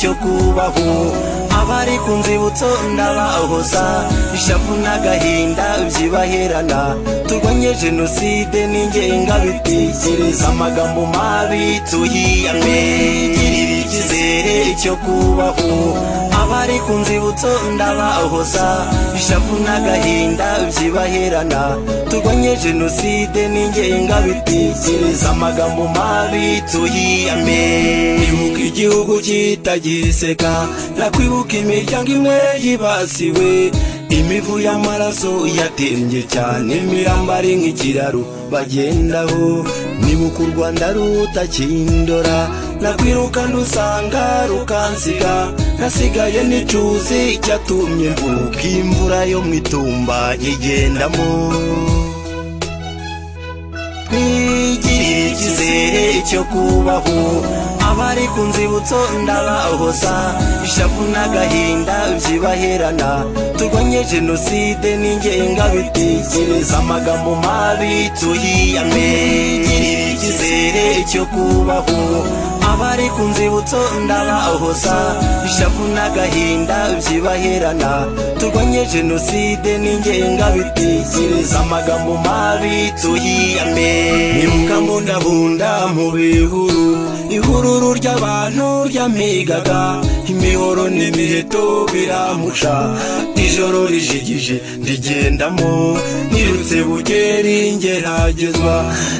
cyo kubaho. Abari ku nzibutso ndabahoza, ishavu n'agahinda byibaherana. Turwanye jenoside n'ingengabitekerezo, amagambo mabi tuyiyame. Girira icyizere cyo kubaho. Abari ku nzibutso ndabahoza, ishavu n'agahinda byibaherana. Turwanye jenoside n'ingengabitekerezo, amagambo mabi tuyiyame. Ibuka igihugu kitagiseka, nakwibuka imiryango imwe yibasiwe. Imivu y'amaraso yatembye cyane, imirambo ari nk'ikiraro bagendaho. Nibuka u Rwanda rutakindora, nakwiruka ndusanga rukansiga. Nasigaye nicuzi icyatumye mvuka, imvura yo mu itumba nyigendamo. Twigirire icyizere cyo kubaho. Abari ku nzibutso ndabahoza, ishavu n'agahinda byibaherana. Turwanye jenoside n'ingengabitekerezo, amagambo mabi tuyiyame. Girira icyizere cyo kubaho. Abari ku nzibutso ndabahoza, ishavu n'agahinda byibaherana. Turwanye jenoside n'ingengabitekerezo, amagambo mabi tuyiyame. Nibuka mbundabunda mu bihuru, ihururu ry'abantu ryamigaga. Imihoro n'imiheto biramusha, ijoro rijigije ndigendamo. Nirutse bugeri ngeragezwa,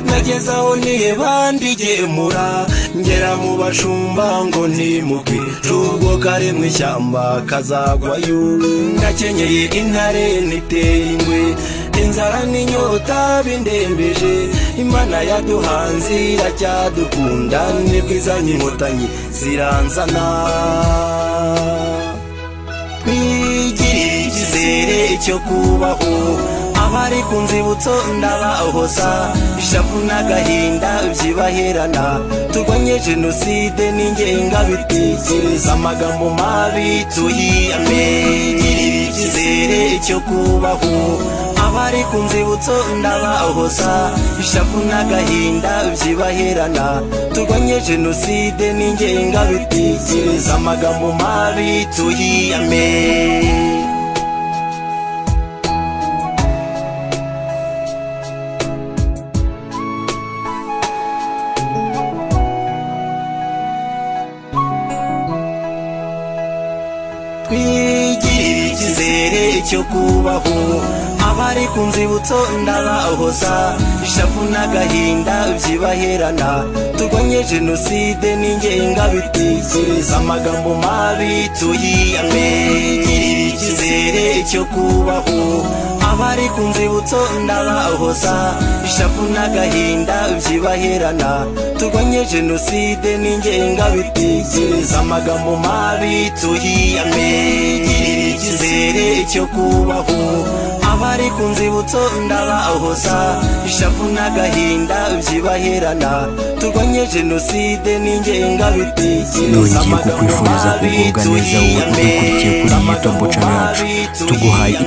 nageze aho niheba ndigemura. Ngera mu bashumba ngo ntimuke, ubwo kare mu ishyamba kazagwayo. Ndakenyeye intare niteye ingwe, inzara n'inyota bindembeje. Imana yaduhanze iracyadukunda, nibwo izanye inkotanyi ziranzana. Twigirire icyizere cyo kubaho. Abari ku nzibutso ndabahoza, ishavu n'agahinda byibaherana. Turwanye jenoside n'ingengabitekerezo, amagambo mabi tuyiyame. Girira icyizere cyo kubaho. Abari ku nzibutso ndabahoza, ishavu n'agahinda byibaherana. Turwanye jenoside n'ingengabitekerezo, amagambo mabi tuyiyame. Twigirire icyizere cyo kubaho. Abari ku nzibutso ndabahoza, ishavu n'agahinda byibaherana. Turwanye jenoside n'ingengabitekerezo, amagambo mabi tuyiyame. Girira icyizere cyo kubaho. Abari ku nzibutso ndabahoza, ishavu n'agahinda byibaherana. Turwanye jenoside n'ingengabitekerezo, amagambo mabi tuyiyame. Girira icyizere cyo kubaho. Abari ku nzibutso ndabahoza, ishavu n'agahinda byibaherana. Turwanye jenoside n'ingengabitekerezo, Nongeye kukwifuriza kugubwa neza wowe udukurikiye kuri iyi Tombo Channel yacu. Tuguhaye